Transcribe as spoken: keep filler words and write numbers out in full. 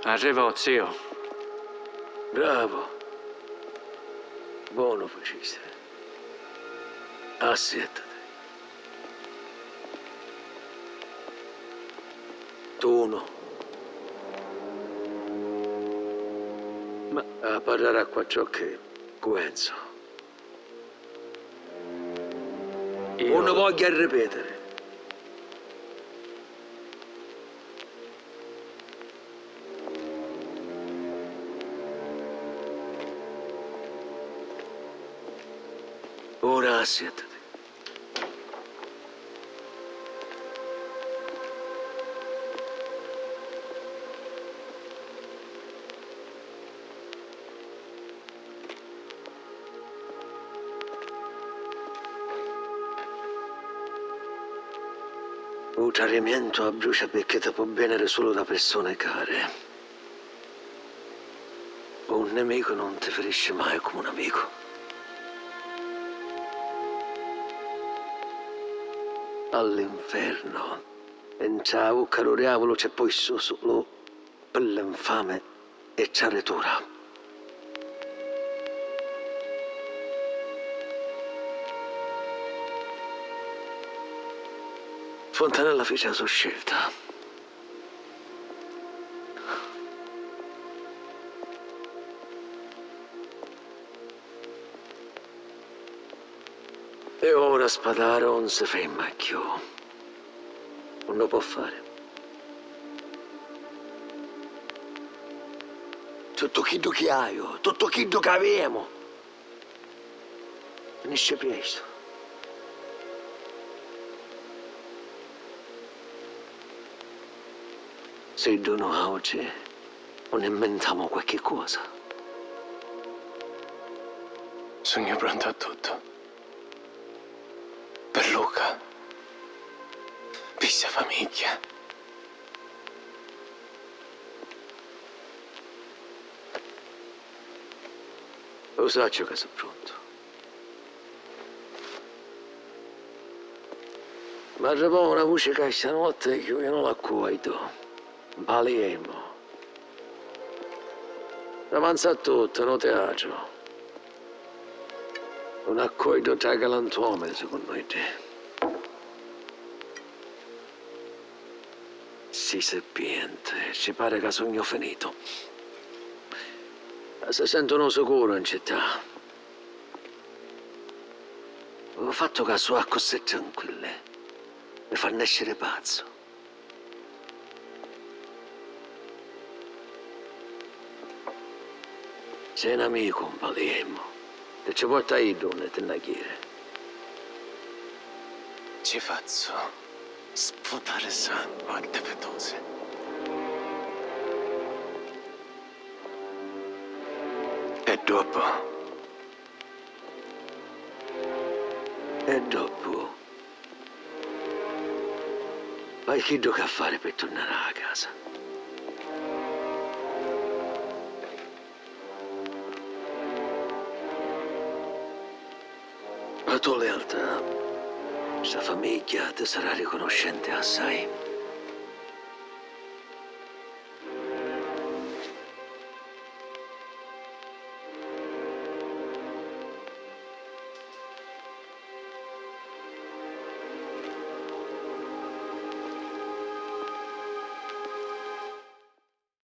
Arrivò, ziu. Bravu. Bonu facisti. Assiettati. Tu no. Ma a parrari a quattru occhi cu Enzo. Io... Ùn vogghiu arripètiri. Ora assiettati. U tradimentu abbrucia picchì ti pò vèniri sulu dâ pirsuni cari. Un nimicu nun ti firisci mai comu un amicu. All'infernu, intra a vucca dû diavulu c'è postu sulu pi l'infami e traditura. Fontanella fici a so scelta. E ora Spadaro 'un si ferma cchiù. 'Un 'u pò fari. Tuttu chiddu chi haiu, tuttu chiddu chi avemu, finisci prestu. Siddu nuautri 'un inventamu qualchi cosa. Sugnu prontu a tuttu. Pi Luca. Pi ssa famigghia. U sacciu ca su prontu. M'arrivò una vuci ca stanotti chiudianu l'accuordu. Mpaliemu. Avanza a tuttu, nu teatru. Un accuordu tra galantuomini, secunnu iddi. Ssi sirpienti, ci pari ca sugnu finitu. Si sentunu sicuru in città. U fattu ca su accussì tranquilli mi fa nesciri pazzu. Sei n'amicu, un paliemu. Ti ci porta iddu unni ti nna jiri. Ci fazzu sputari sangu a dipitusi. E doppu? E doppu? Fai chiddu c'ha fari pi turnari a casa. La to lealtà, sta famigghia ti sarà riconoscenti assai.